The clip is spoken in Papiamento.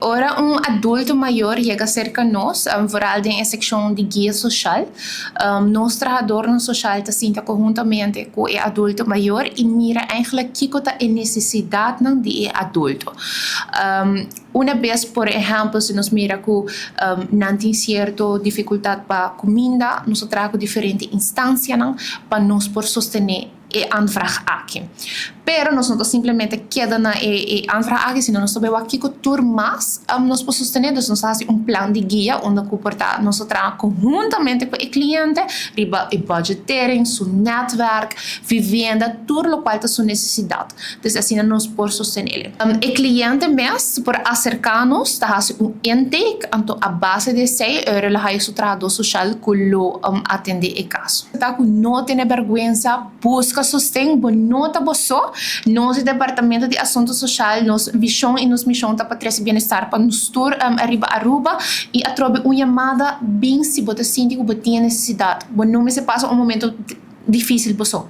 Ora un adulto mayor yega serka nos, vooral den e sekshon di guia sosial, nos trahadornan sosial ta sinta konhuntamente ku e adulto mayor i mira eigenlijk kiko ta e nesesidatnan di e adulto. Una bes, por ehèmpel, si nos mira ku nan tin sierto difikultat pa kuminda, nos ta traha ku diferente instansianan pa nos por sostené e aanvraag aki. Pero nos no ta simplemente keda na e aanvraag aki, sino nos ta bai wak kiko tur mas nos por sostené. Dus nos ta hasi un plan di guia unda ku por ta nos ta traha konhuntamente ku e kliente riba e budgetering, su netwerk, vivienda, tur lokual ta su nesesidat. Dus asina nos por sostenele. E kliente mes por aserká nos, ta hasi un intake, anto a base di esei ora lo haya su trahadó soshal ku lo atendé e kaso. Ta ku no tene bèrgwensa, buska sosten, bo no ta bo so. Nos di Departamento di Asuntu Soshal, nos vishon i nos mishon ta pa trese bienestar pa nos tur ariba Aruba i atrobe un yamada bin si bo ta sinti ku bo tin e nesesidat. Bo no mester pasa un momento difísil bo so.